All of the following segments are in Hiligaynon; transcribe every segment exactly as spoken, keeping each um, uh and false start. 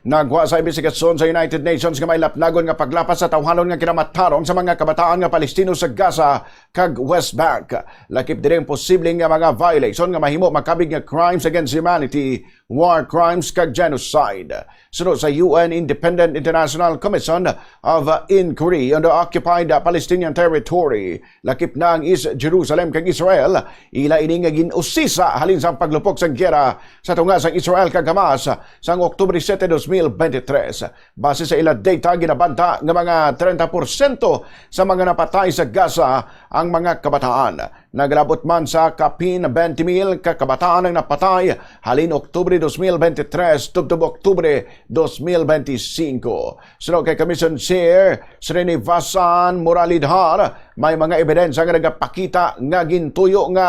Nagwa sa imbestigasyon sa United Nations nga may lapnagon nga paglapas sa tawhanon nga kinamatarong sa mga kabataan nga Palestino sa Gaza kag West Bank. Lakip diri ang posible nga mga violation nga mahimo makabig nga crimes against humanity, war crimes, kag genocide. Suno sa U N Independent International Commission of Inquiry on the Occupied Palestinian Territory, lakip na ang East Jerusalem kag Israel. Ila ini nga gin-usisa halin sang paglupok sang giyera sa tunga sang Israel kag Hamas sang Oktubre siete, dos mil bente tres. Base sa ila data, ginabanta nga mga treinta porsyento sa mga napatay sa Gaza ang mga kabataan. Naglabot man sa kapin twenty mil ka kabataan ang napatay halin Oktubre dos mil bente tres tubtob Oktubre dos mil bente singko. Suno kay Commission Chair Srinivasan Muralidhar, may mga ebidensya nga nagapakita nga gintuyo nga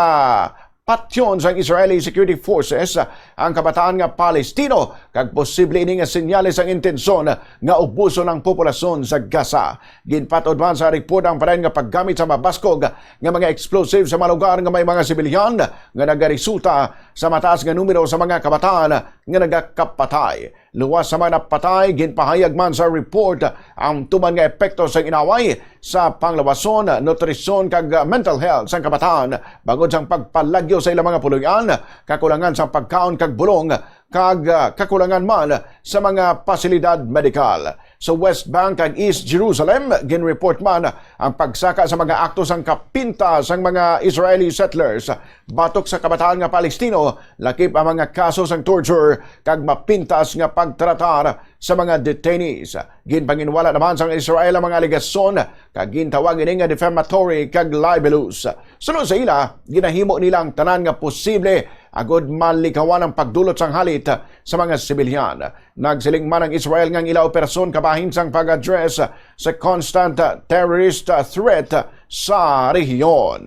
patyon sang Israeli Security Forces ang kabataan nga Palestino, kag posible ini nga senyales sang intensyon nga ubuson ang populasyon sa Gaza. Ginpatod man sa report ang panay nga paggamit sa mabaskog nga mga explosive sa mga lugar nga may mga sibilyan nga nagaresulta sa mataas nga numero sa mga kabataan nga nagakapatay. Luwas sa mga napatay, ginpahayag man sa report ang tuman nga epekto sang inaway sa panglawason, nutrisyon, kag mental health sang kabataan, bangod sang pagpalagyo sa ilang mga puloy-an, kakulangan sang pagkaon kag bulong, kag, ah, kakulangan man sa mga pasilidad medikal. Sa West Bank kag East Jerusalem, ginreport man ang pagsaka sa mga akto sang kapintas sang mga Israeli settlers batok sa kabataan nga Palestino, lakip ang mga kaso sang torture kag mapintas nga pagtratar sa mga detainees. Ginpanginwala naman sang Israel ang mga alegasyon kag gintawag ini nga defamatory kag libelous. Suno sa ila, ginahimo nila ang tanan nga posible agud malikawan ang pagdulot sang halit sa mga sibilyan. Nagsiling man ang Israel nga ang ila operasyon kabahin sang pag-address sa constant terrorist threat sa rehiyon.